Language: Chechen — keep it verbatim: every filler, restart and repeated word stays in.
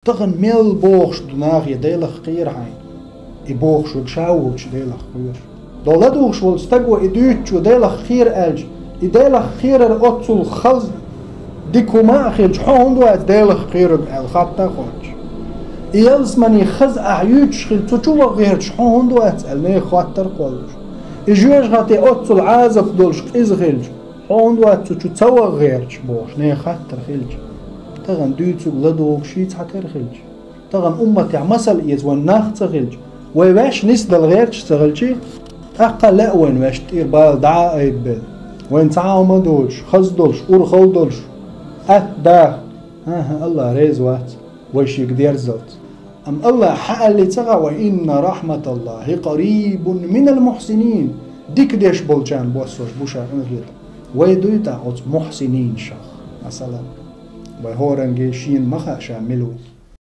Тахан мел бохуш ду нахе Делах кхера хьайна. И бохуш верг ша волчу Делах кхоьруш. Дала ладугӀуш волчу стага и дуьйцучо Делах кхера аьлча, и Делах кхерар оццул хаза дика хӀума а хилча, хьо хӀунда вац Делах кхерарг аьлла хатта а хоттуш. И ялсамане хаза ахь юьйцуш хилча, цу чу ваха гӀерташ хьо хӀунда вац аьлла нехан хаттар а кхоллуш. И жоьжахате оццул Ӏазап долуш къиза хилча, хьо хӀунда вац цу чу ца ваха гӀерташ бохуш нехан хаттар хилча. Тахан дуьйцург ладугӀург ший цхьатера хилча. Тахан умматехь масал эца вайн нах ца хилча, вай ваьш нисдала гӀерташ ца хилча, тӀаккха лаьа вайн ваьш тӀера бала дӀа а айбелла. Вайн цхьа а хӀума доцуш, хаза долуш, урхалла долуш, атта даха. ХӀан-хӀа, Аллах реза вац, вай шега дерзалц. Амма Аллах хьан аьллий ца хаьа вай: «Инна рахьматаллахи къарибун минал мухьсинин». Дика деш болчарна боссош бу ша къинхетам. Вай дуй тӀаккха оцу мухьсининашах, масалан. Вай хӀоранге шена ма хаьа ша мила ву.